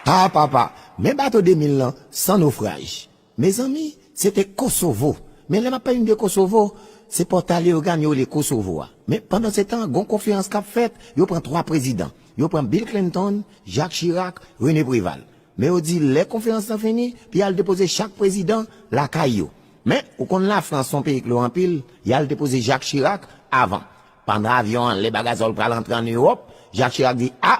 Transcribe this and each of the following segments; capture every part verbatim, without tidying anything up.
Ah papa, men bato de mil lan san nofraj. Mezanmi, se te Kosovo. Men lè m ap pale de Kosovo, se Pòta Leyogàn yo rele Kosovo a. Men pandan se tan, gon konferans k ap fèt, yo pran twa prezidan. Yo pran Bill Clinton, Jacques Chirac, René Préval. Men yo di lè konferans lan fini, pou y al depoze chak prezidan lakay yo. Men, ou konn Lafrans se yon peyi ki lo anpil, y al depoze Jacques Chirac avan. Pandan avyon an anlè bagay sa yo l pral antre ann Ewòp, Jacques Chirac di, a,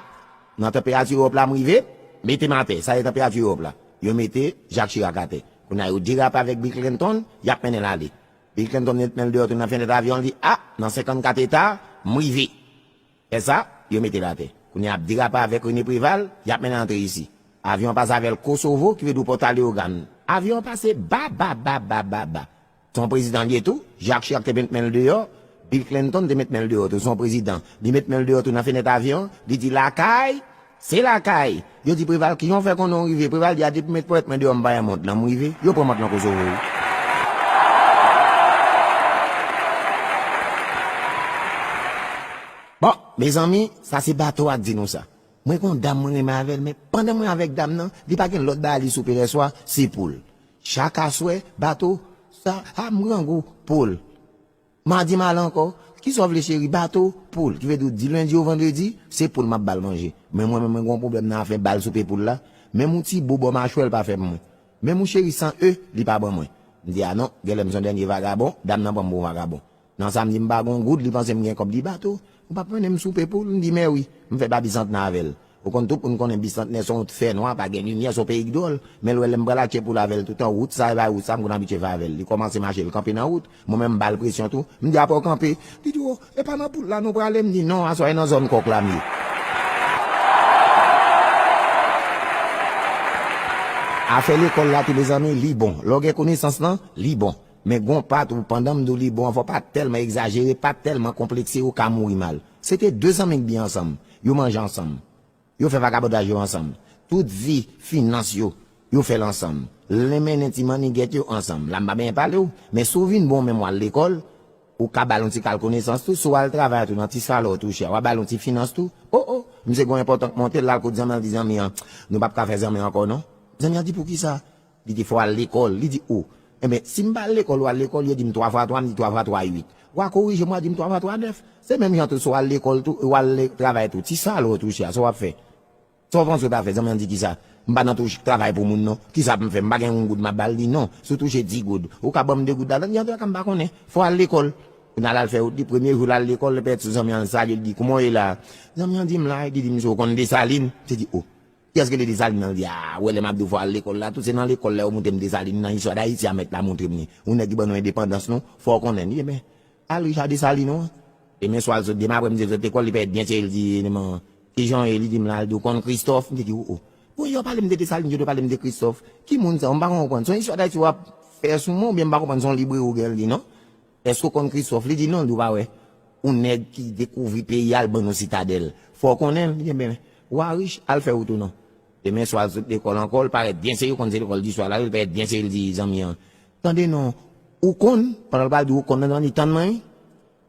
nan tanperati Ewòp la m rive, mete m atè. Sa se tanperati Ewòp la. Yo mete Jacques Chirac atè. Kounye a yo derape avèk Bill Clinton, y ap mennen l ale. Bill Clinton met men l deyò tou nan fenèt avyon, li di, a, nan senkannkat eta, m rive. Fè sa, yo mete l atè. Kounye a ap derape avèk René Préval, y ap mennen antre isi. Avyon an pase avè l Kosovo, ki vle di Pòta Leyogàn. Avyon an pase ba, ba, ba, ba, ba, ba. Se yon prezidan l ye tou, Jacques Chirac te met men l deyò, Bill Clinton te met men l deyò tou, se yon prezidan. Li met men l deyò tou nan fenèt avyon, li di lakay, se lakay. Yo di Preval, kijan w fè konnen w rive? Preval di, a depi w met ponyèt mwen deyò, m pa wè mont lan, m rive. Yo pran mont lan Kosovo, wi. Bon, mezanmi, sa se bato a k di nou sa. Mwen gen yon dam mwen renmen avè l, men pandan mwen avèk dam nan, li pa gen lòt bagay li soupe lèswa, se poul. Chak aswè, bato, sa, a m grangou, poul. Madi m ale ankò, kisa w vle cheri, bato, poul. Ki vle di, di lendi o vandredi, se poul m ap ba l manje. Men mwen menm, mwen gen yon pwoblèm nan afè ba l soupe poul la. Menm yon ti bo bò machwè l pa fè pou mwen. Menm yon cheri san e, li pa ban mwen. M di, a non, genlè m se yon dènye vagabon, dam nan pran m pou yon vagabon. Nan sa m di m pa gen yon goud, li panse m gen kòb, li bato. Ou p ap mennen m soupe poul? M di, mè wi, m fè pa bisantnè avè l. Ou konn tout moun konnen bisantnè se yon fènwa, pa gen limyè, se yon peyi k dwòl. Men l wè lè m pral atche poul avè l toutan, wout sa e bay wout sa, m konn abitye fè avè l. Li kòmanse mache, l kanpe nan wout. Mwen menm m ba l presyon tou. M di, apre w kanpe? Li di, o, e pa nan poul la nou prale? M di, non, aswè a e nan zòn kòk la m ye. Afè lekòl la tou, mezanmi, li bon. Lè w gen konesans lan, li bon. Men gon pa tou, pandan m di w li bon an, fò w pa tèlman egzajere, pa tèlman konplekse, ou ka mouri mal. Se te de zanmi k byen ansanm. Yo manje ansanm. Yo fè vagabondaj yo ansanm. Tout vi finans yo, yo fè l ansanm. L mennen ti mannigèt yo ansanm. La m pa byen pale w, men si w vin bon menm w al lekòl, ou ka ba l yon ti kal konesans tou, si w al travay tou nan ti salon tou chè, w a ba l yon ti finans tou. O, o, misye gen yon enpòtan k monte, l al kot zanmi an, l di zanmi an, nou p ap ka fè zanmi ankò non. Zanmi an di, poukisa? Li di, fò w al lekòl. Li di, o. Enben, si m pa al lekòl, ou al lekòl, yo di m twa fwa twa, m di twa fwa twa uit. W a korije m, w a di m twa fwa twa nèf. Se menm jan tou, si w al lekòl tou, ou al le- travay tou. Ti salò tou chè a, sa w ap fè? Sa w panse w ta fè? Zanmi an di, kisa? M pa nan touche travay pou moun non. Kisa pou m fè? M pa gen yon goud m ap ba l? Li di, non. Si w touche di goud, ou ka ban m de goud ladan? Li di, antouka, m pa konnen. Fò w al lekòl. Kounye a l al fè wout li, premye jou l al lekòl, li pèt sou zanmi an, l salye, li di, kouman w ye la? Zanmi an di, m la, li di, misye, ou konn Desalin? Misye di, o. Kiyès ki rele Desalin nan? Li di, a, ou wè lè m ap di w fò w al lekòl la, tou se nan lekòl la yo moute m Desalin, nan istwa Dayiti a mèt la montre m li. Yon nèg ki ban nou endepandans nou, fò w konnen li, enben, al Richard Desalin ou an. Demen swa l sot, demen aprè midi l sot lekòl, li parèt byen serye, li di, demen, kijan w ye? Li di m la, li di, ou konn Kristòf? M te di, o, o. Bon, yo pale m de Desalin, yo te pale m de Kristòf. Ki moun sa? M pa konprann. Se yon istwa Dayiti w ap fè sou mwen, oubyen m pa konprann, se yon libreri w gen, li di, non. Èske w konn Kristòf? Li di, non, li di, ou pa wè. Yon nèg ki dekouvri peyi a, l ban nou Sitadèl. Fò w konnen l. Li di, enben, w a rich, al fè wout ou non. Demen swa, l sot lekòl ankò, l parèt byen serye, ou konn se lekòl di swa la, li parèt byen serye, li di zanmi an, tande non, ou konn, pandan l pral di ou konn nan, li tann mwen wi.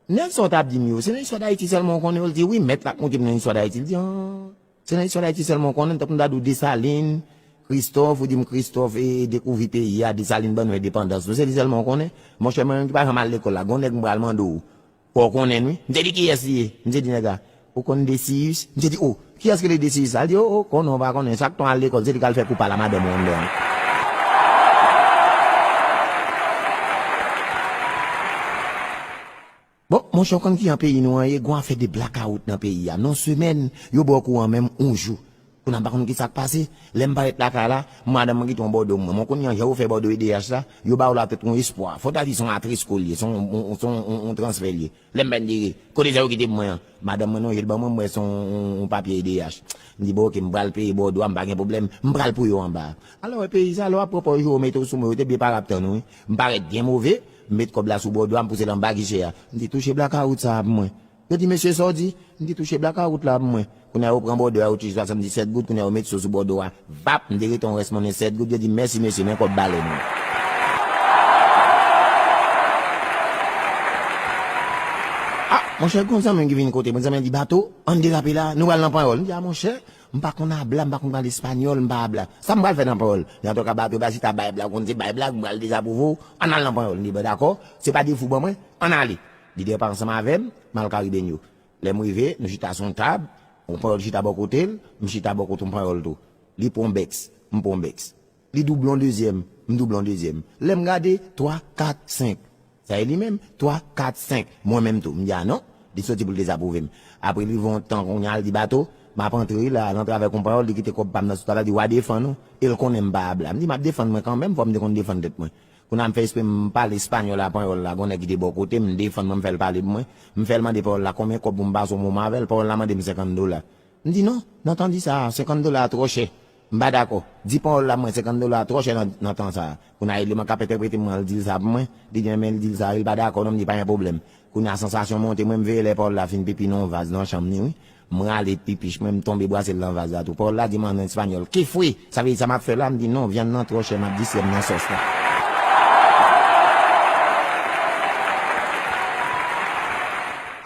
Nèg sa w t ap di m yo, se nan istwa Dayiti sèlman w konnen yo? L di, wi, mèt la k montre m nan istwa Dayiti. L di, an, se nan istwa Dayiti sèlman w konnen, tankou m ta di w Desalin, Kristòf, ou di m Kristòf e dekouvri peyi a, Desalin ban nou endepandans nou, se li sèlman w konnen? Monchè, mwen menm ki pa janm al lekòl la, gon nèg m pral mande w, fò w konnen l wi. M te di, kiyès li ye? M te di nèg la, ou konn Desiyis? M te di, o, kiyès ki rele Desiyis la? Li di, o, o, konnen w pa konnen, sa k tan al lekòl, se li k al fè kou pal a madanm ou anndan an. Bon, monchè, w konn kijan peyi nou an ye, gon afè de blakawout nan peyi a. Nan semèn, yo ba w kouran menm yon jou. Kounye a m pa konn kisa k pase. Lè m parèt lakay la, madanm mwen kite yon bòdwo mwen. Mwen konn jan yo fè bòdwo E D H la, yo ba w la tèt yon espwa. Fò w ta di se yon atresko l ye, se yon, yon, se yon, yon, yon transfè l ye. Lè m vin vire, kote sa yo kite pou mwen an? Madanm mwen lonje l ban mwen, m wè se yon, yon, yon papye E D H. M di, bon, oke, m pral peye bòdwo a, m pa gen pwoblèm, m pral pou yo anba a. Alò, wè peyi sa, lè w ap pran pòz yo, yo mete w sou mwen, yo te byen pare ap tann ou wi. M parèt byen move, m met kòb la sou bòdwo a, m pouse l anba gichè a. M di, touche blakawout sa a pou mwen. Yo di, mesye, sa w di? M di, touche blakawout la pou mwen. Kounye a, yo pran bòdwo a, yo touche swasanndisèt goud, kounye a, yo mete sa sou bòdwo a. Vap, m te rete yon rès monnen sèt goud, yo di, mèsi, mesye, men kòb balèn ou. A, Monchè, gon zanmi m ki vin kote mwen, zanmi an di, "Bato, ann derape la, nou pral nan Panyòl." M di, "A monchè, m pa konn abla, m pa konn pale espanyòl, m pa abla. Sa m pral fè nan Panyòl?" Men antouka, Bato pa chita bay blag, ou konn se bay blag, m pral dezapwouve w, ann al nan Panyòl. M di, "Bon, dakò, se pa defo ban mwen, ann ale." Li depa ansanm avè m, m al Karibenyo. Lè m rive, nou chita sou yon tab, yon Panyòl chita bò kote l, m chita bò kote yon Panyòl tou. Li pran bèks, m pran bèks. Li double yon dezyèm, m double yon dezyèm. Lè m gade, twa, kat, senk. Sa e li menm, twa, kat, senk. Mwen menm tou, m di, "A non." Li soti pou l dezapwouve m. Apre li rive yon tan kounye a, l di, "Bato, m ap antre la, al antre avèk yon Panyòl." Li kite kòb pa m nan sou tab la, di, "W a defann ou." E l konnen m pa abla. M di, "M ap defann mwen kanmenm, fò m te konn defann tèt mwen." Kounye a m fè espre m pale espanyòl a Panyòl la, gon nèg ki te bò kote m, m defann mwen, m fè l pale pou mwen. M fè l mande Panyòl la konbyen kòb pou m pase yon moman avè l. Panyòl la mande m senkant dola. M di, "Non, nan tan di sa, senkant dola twò chè. M pa dakò. Di Panyòl la mwen senkant dola twò chè nan, nan tan sa a." Kounye a eleman k ap entèprete mwen an, l di l sa pou mwen. Li di, "Enben, l di l sa, wi, l pa dakò non." M di, "Pa gen pwoblèm." Kounye a sansasyon monte, mwen m veye lè Panyòl la fin pipi nan yon vaz nan chanm li, wi. M rale pipich mwen, m tonbe brase l nan vaz la tou. Panyòl la di m an espanyòl, "Qué fue?" Sa vle di sa m ap fè la? M di, "Non, vyann nan twò chè, m ap disèm nan sòs la."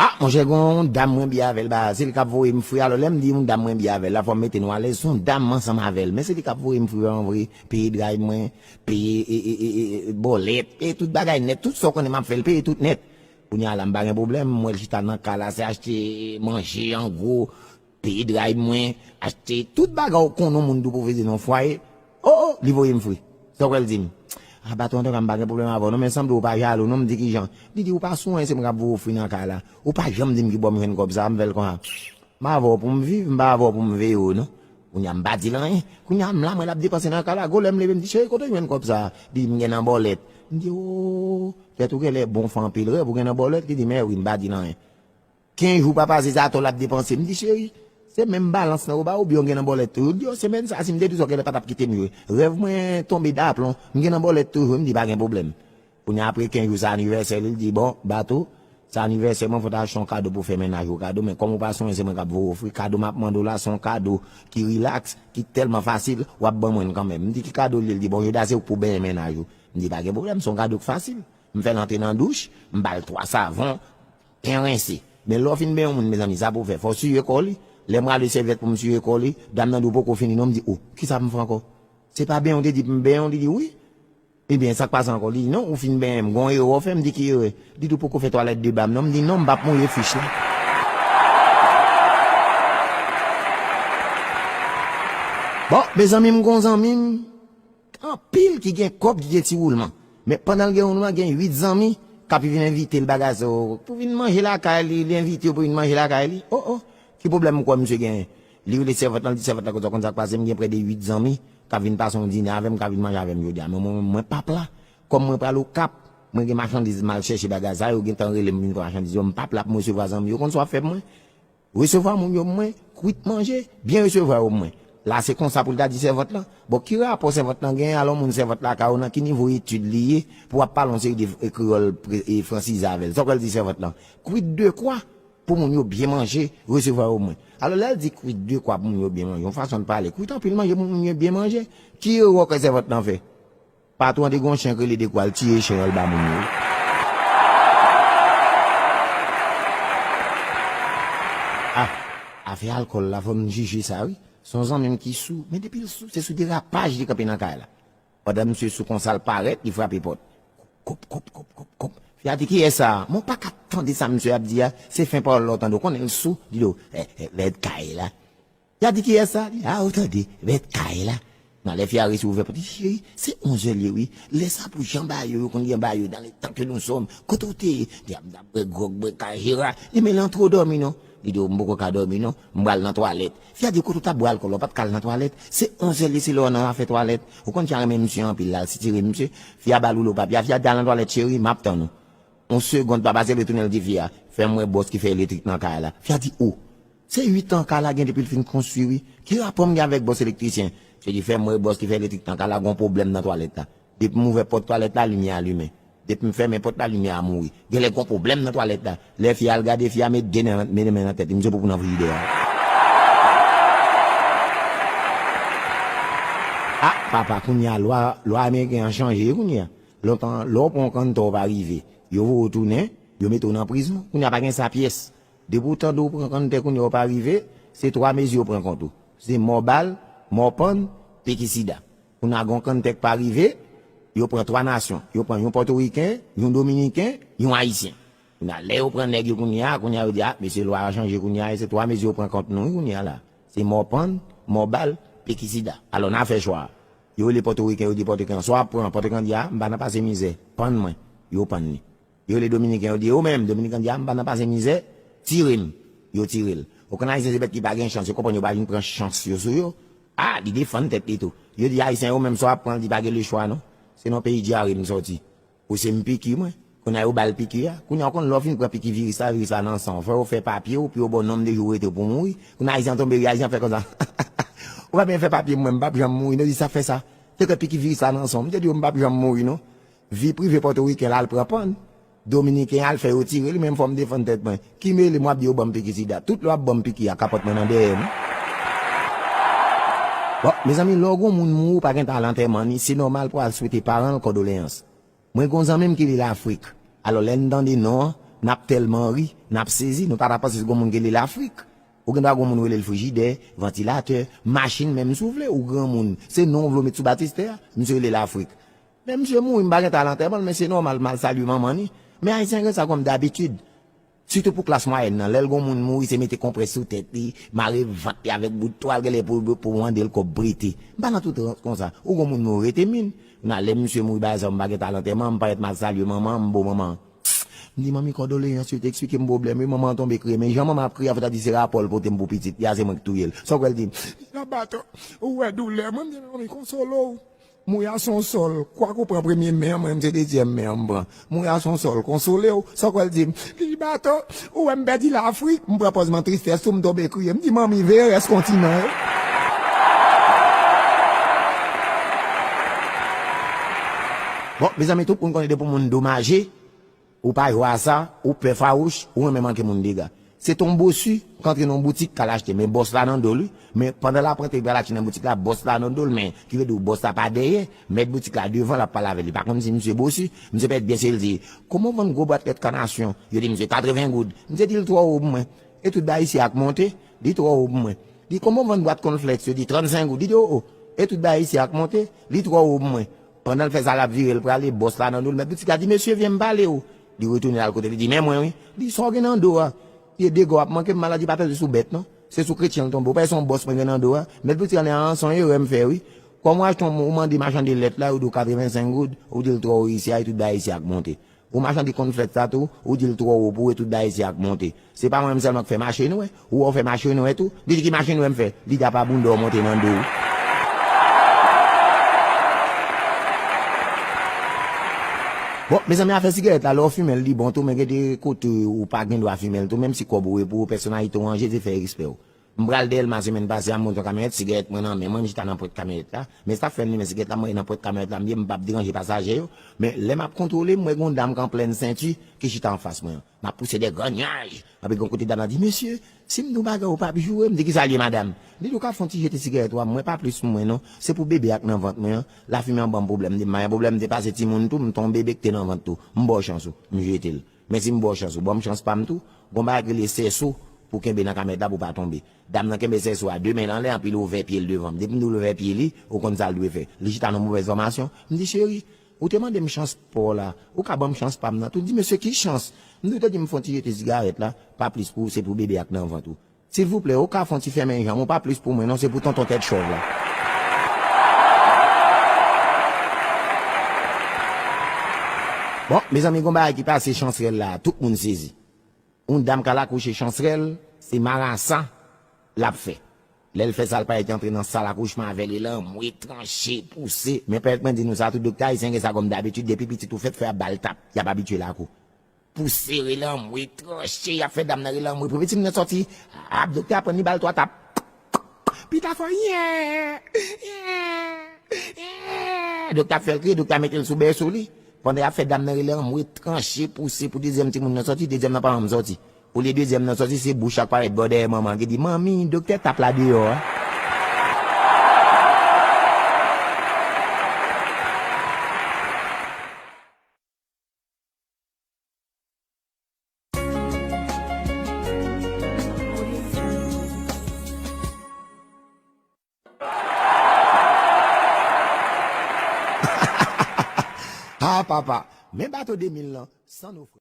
Ah, monchè, gon yon dam mwen byen avè l, ba, se li k ap voye m fri. Alò, lè m di yon dam mwen byen avè l la, fò m mete nou alèz, se yon dam m ansanm avè l. Men se li k ap voye m fri an vre, peye dray mwen, peye, e, e, e, e, bòlèt, peye tout bagay nèt, tout sa w konnen m ap fè l, peye tout nèt. Kounye a la, m pa gen pwoblèm, m wè l chita nan kay la, se achte manje an gwo, peye dray mwen, achte tout bagay w konnen yon moun dwe pwofite nan fwaye. O, o, li voye m fri. Sa w kwè l di m? A, Bato, antouka, m pa gen pwoblèm avè w non, men sanble w pa jalou non. M di, "Kijan?" Li di, "Ou pa sou anyen, se mwen k ap voye w fri nan kay la. Ou pa janm di m ki bò m jwenn kòb sa a." M fè l konsa. M avè w pou m viv, m pa avè w pou m veye w non. Kounye a m pa di l anyen. Kounye a m la, m wè l ap depanse nan kay la. Gwo lè m leve, m di, "Cheri, kote w jwenn kòb sa a?" Li di, "M gen nan bòlèt." M di, "O, tèt ou genlè bon, fè anpil rèv, ou gen nan bòlèt?" Li di, "Mèwi, m pa di l anyen." Kenz jou pa pase, se atò l ap depanse. M di, "Cheri, se menm balans lan ou ba oubyen w gen nan bòlèt toujou?" Li di, "O, semèn sa a, si m te di w sa, w genlè pa t ap kite m jwe. Rèv mwen tonbe daplon, m gen nan bòlèt toujou." M di, "Pa gen pwoblèm." Kounye a, apre kenz jou, se anivèsè li, li di, "Bon, Bato, se anivèsè mwen, fò w ta achte yon kado pou w fè mennaj ou kado, men kòm ou pa sonje se mwen k ap voye w fri, kado m ap mande w la, se yon kado ki rilaks, ki tèlman fasil, w ap ban mwen l kanmenm." M di, "Ki kado l ye?" Li di, "Bon, jodi a se ou k pou benyen mennaj ou." M di, "Pa gen pwoblèm, se yon kado k fasil." M fè l antre nan douch, m ba l twa savon, byen rense. Men lè w fin benyen yon moun, mezanmi, sa pou w fè, fò w siye kò li. Lè m rale sèvyèt pou m siye kò li, dam nan di, "Ou poko fini non." M di, "O, kisa m fè ankò? Se pa benyen w te di pou m benyen w?" Li di, "Wi." "Ebyen, sa k pase ankò?" Li di, "Non, ou fin benyen m, gon erè w fè." M di, "Ki erè?" Li di, "Ou poko fè twalèt de ba m non." M di, "Non, m p ap mouye fich la." Bon, mezanmi, m gon zanmi m, anpil ki gen kòb, ki gen ti woulman. Men pandan l gen woulman, gen uit zanmi k ap vin envite l bagay sa yo. Pou vin manje lakay li, li envite yo pou vin manje lakay li. O, o, ki pwoblèm ou kwè misye genyen? Li rele sèvant lan, li di, "Sèvant lan, kote w konn sa k pase, m gen prè de uit zanmi k ap vin pase yon dine avè m, k ap vin manje avè m jodi a. Men mwen, mwen p ap la. Kòm mwen pral Okap, mwen gen machandiz m al chèche bagay sa yo, gentan rele m vin pran machandiz yo, m p ap la pou m resevwa zanmi yo. Ou konn sa w ap fè pou mwen? Resevwa moun yo pou mwen, kwit manje, byen resevwa yo pou mwen." La, se konsa pou l ta di sèvant lan. Bon, ki rapò sèvant lan genyen? Alò, moun sèvant la ka ou nan ki nivo etid li ye pou w ap pale yon seri de, e, kreyòl pre-, e, fransize avè l? Sa w kwè l di sèvant lan? Kwit dekwa pou moun yo byen manje, resevwa yo pou mwen. Alò, lè l di kwit dekwa pou moun yo byen manje, yon fason l pale, kwit anpil manje pou moun yo byen manje. Ki erè w kwè sèvant lan fè? Patwon an te gen yon chen k rele dekwa, l tiye chen an, l ba moun yo. Ah, afè alkòl la, fò m jije sa, wi. Se yon zanmi m ki sou, men depi l sou, se sou derapaj li kanpe nan kay la. Pandan misye sou konsa, l parèt, li frape pòt. Koup, koup, koup, koup, koup. Fi a di, "Kiyès sa a?" Mwen pa ka tande sa misye ap di a, se fen pawòl la w tande, w konnen l sou, li di, "O, eh, eh, vèt kay la." Fi a di, "Kiyès sa a?" Li, "A, ou tande, vèt kay la." Nan lè fi a resi ouvè pòt, li di, "Cheri, se onzè l ye, wi. Lè sa pou jan ba yo, yo konn gen ba yo dans le temps que nous sommes. Kote w te ye?" Li ap, ap bwè gwòg, bwè kajera. Li, "Men l antwo dòmi non." Li di, "O, m poko ka dòmi non. M pral nan twalèt." Fi a di, "Kote w t ap bwè alkòl la? Ou pa t ka al nan twalèt? Se onzè l ye, se lè w nan afè twalèt. Ou konn fi a renmen misye anpil, l al sitire misye." Fi a ba l woulo papye a, fi a di, "Al nan twalèt, cheri, m ap tann ou." Yon segonn pa pase, li tounen, l di fi a, "Fè m wè bòs ki fè elektrik nan kay la." Fi a di, "O, se uit an kay la gen depi l fin konstwi, wi. Ki rapò m gen avèk bòs elektrisyen?" Misye di, "Fè m wè bòs ki fè elektrik nan kay la, gon pwoblèm nan twalèt la." Depi m ouvè pòt twalèt la, limyè a limen. Depi m fèmen pòt la, limyè a mouri. Genlè gon pwoblèm nan twalèt la. Lè fi a al gade, fi a met de men, met de men nan tèt li, misye poupou nan frijidè a. Ah, papa, kounye a, lwa, lwa ameriken an chanje, kounye a. Lontan, lè w pran yon kanntò, w pa rive. Yo voye w tounen, Yo mete w nan prizon. Kounye a pa gen sa pyès. Depi w tande w pran kanntè kounye a w pa rive, se twa mezi yo pran kont ou. Se mò bal, mò pann, piki sida. Kounye a gon kanntè k pa rive, yo pran twa nasyon. Yo pran yon pòtoriken, yon dominiken, yon ayisyen. Kounye a, lè yo pran nèg yo kounye a, kounye a yo di, a, mesye lwa a chanje kounye a, e se twa mezi yo pran kont nou, wi, kounye a la. Se mò pann, mò bal, piki sida. Alò, n a fè chwa a. Yo rele pòtoriken, yo di pòtoriken an, swa w ap pran, pòtoriken an di, a, m pa nan pase mizè, pann mwen. Yo pann li. Yo rele dominiken, yo di, ou menm, dominiken an di, a, m pa nan pase mizè, tire m. Yo tire l. Ou konn ayisyen se bèt ki pa gen chans, yo konprann yo pa vin pran chans yo sou yo. A, li defann tèt li tou. Yo di ayisyen yo menm sa w ap pran, li pa gen lechwa non. Se nan peyi dyare m sòti. Ou se m piki mwen. Kounye a yo ba l piki a. Kounye a w konn lè w fin pran piki viris la, viris la nan san w. Fò yo fè papye w, pou yo ba w nonb de jou w rete pou w mouri. Kounye a ayisyen an tonbe ri, ayisyen an fè konsa. Ou pa byen fè papye m, mwen, m p ap janm mouri non, di sa fè sa. Te kwè piki viris la nan san w. M te di w m p ap janm mouri non. Vi prive pòtoriken la al pran pann. Dominiken al fè yo tire li, men fò m defann tèt mwen. Ki mele m w ap di yo ban m piki sida. Tout lè w ap ban m piki a, kapòt mwen nan dèyè m. Bon, mezanmi, lè w gon moun mouri, w pa gen tan al antèman ni, se nòmal pou w al swete paran l kondoleyans. Mwen gon zanmi m ki li Lafrik. Alò, lè n tande non an, n ap tèlman ri, n ap sezi, nou pa ta panse se gon moun ki li Lafrik. Ou gen dwa gon moun rele l frijidè, vantilatè, machin menm si w vle, ou granmoun. Se non w vle w met sou batistè a, misye rele Lafrik. Men misye mouri, m pa gen tan al antèman l, men se nòmal, m al salye manman ni. Men ayisyen gen sa kòm dabitid. Sitou pou klas mwayèn nan, lè l gon moun mouri, se mete konprès sou tèt li, mare vant li avèk bout twal, genlè pou, pou mande l kòb prete. M pa nan tout rans konsa. Ou gon moun mouri, rete min. Kounye a lè misye mouri, bagay sa yo, m pa gen tan al antèman, m parèt m al salye manman an, m bo manman an. M di, manmi, kondoleyans, yo te eksplike m pwoblèm, wi, manman an tonbe kriye. Men jan manman ap kriye a, fò ta di se rapò l pote m pou pitit li a, se mwen k touye l. Sa w kwè l di m? Li nan baton, ou wè doulè mwen, m di, manmi, konsole w. Mouri a se yon sòl. Kwak ou pran premye men an, mwen menm se dezyèm men an m pran. Mouri a se yon sòl. Konsole w. Sa w kwè l di m? Li baton. Ou wè m pèdi Lafrik. M pran pòz m an tristès tou, m tonbe kriye. M di, manmi, veye rès kontinan yo. Bon, mezanmi, tout moun konnen depi yon moun domaje, ou pa jwe a sa, ou pè fawouch, ou renmen manke moun dega. Se ton bosi k antre nan yon boutik k al achte, men bòs la nan do l, wi. Men pandan l ap rantre, li pral achte nan boutik la, bòs la nan do l, men ki vle di w bòs la pa dèyè, mèt boutik la devan, l ap pale avè l. Li pa konn si misye bosi, misye pèt byen sezi. Kòman w vann gwo bwat lèt kanasyon? Yo di misye katreven goud. Misye di l twò wo pou mwen. E tout bagay isi a k monte, li twò wo pou mwen. Li kòman w vann bwat kònflèks? Yo di trannsenk goud. Li di o o, e tout bagay isi a k monte, li twò wo pou mwen. Pandan l fè sa, l ap vire, l prale, bòs la nan do l. Mèt boutik la di, mesye, vyen m pale w. Li retounen al kote l, li di, men mwen wi. Li di, sa w gen nan do a? Pye dega w ap manke m, maladi pa tonbe sou bèt non. Se sou kretyen l tonbe. Ou pa wè se yon bòs mwen gen nan do a? Mèt boutik la di, an, se yon erè m fè wi. Kòm w achte yon, ou mande machann de lèt la, yo di w katrevensenk goud, ou di l twò wo isi a, e tout bagay isi a k monte. Ou machande kònflèks la tou, ou di l twò wo pou ou e tout bagay isi a k monte. Se pa mwen menm sèlman k fè mache nwè. Ou wè w fè mache nwè tou. Li di ki mache nwè m fè? Li di apa bounda w monte nan do w. Bon, mezanmi, afè sigarèt la, lè w fimen l, li bon tou, men gen de kote ou pa gen dwa fimen l tou, menm si kòb ou e pou ou, pèsonalite w an jezi fè respè w. M pral Dèlma semèn pase a, m monte yon kamyonèt, sigarèt mwen nan men mwen, m chita nan pwent kamyonèt la. Men sa k fè m limen sigarèt la, mwen nan pwent kamyonèt la, m ye, m p ap deranje pasaje yo. Men lè m ap kontwole, m wè gon dam k an plèn senti ki chita anfas mwen an. M ap pouse de gran nyaj. Epi gon kote dam nan di, mesye, si m di w bagay ou p ap joure, m di, kisa l ye, madanm? Li di, ou ka fè yon ti jete sigarèt ou a, mwen pa plis pou mwen non. Se pou bebe a k nan vant mwen an. Lafimen an ban m pwoblèm. M di, m pa gen pwoblèm, m te pase timoun tou, m te yon bebe k te nan vant tou. M ba w chans ou, m jete l. Men si m ba w chans, ou ban m chans pa m tou. Gon bagay ki rele sèso pou kenbe nan kamyonèt la pou w pa tonbe. Dam nan kenbe sèso a, de men l anlè, anpi l ouvè pye l devan m. Depi m di w l ouvè pye li, ou konn sa l dwe fè. Li chita nan movèz fòmasyon. M di, cheri, ou te mande m chans pa w la. Ou ka ban m chans pa m nan tou. Li di, mesye, ki chans? M di, ou te di m fè yon ti jete sigarèt la, pa plis pou ou, se pou bebe a k nan vant ou. Silvouplè, ou ka fè yon ti fèmen janm ou, pa plis pou mwen non, se pou tonton tèt chòv la. Bon, mezanmi, gon bagay ki pase Chansrèl la, tout moun sezi. Yon dam k al akouche Chansrèl, se marasa l ap fè. Lè l fè sa, l parèt antre nan sal akouchman avè l, e lanmwe, tranche, pouse. Men pèmèt mwen di nou sa tou, doktè ayisyen gen sa kòm dabitid, depi pitit ou fèt, fò y ap ba l tap, y ap abitye l ak ou. Pouse, relanmwe, tranche, y ap fè dam nan relanmwe. Premye timoun nan sòti, ap doktè a pran li ba l twa tap. Pita fò, yè, yè, yè. Doktè ap fè l kriye, doktè ap mete l sou bèso li. Pandan y ap fè dam nan relanmwe, tranche, pouse pou dezyèm timoun nan sòti, dezyèm nan pa janm sòti. Olye dezyèm nan sòti, se bouch la k parèt bò dèyè manman an ki di, manmi, doktè tap la deyò a. Ah papa, men bato de mil lan, san nofre.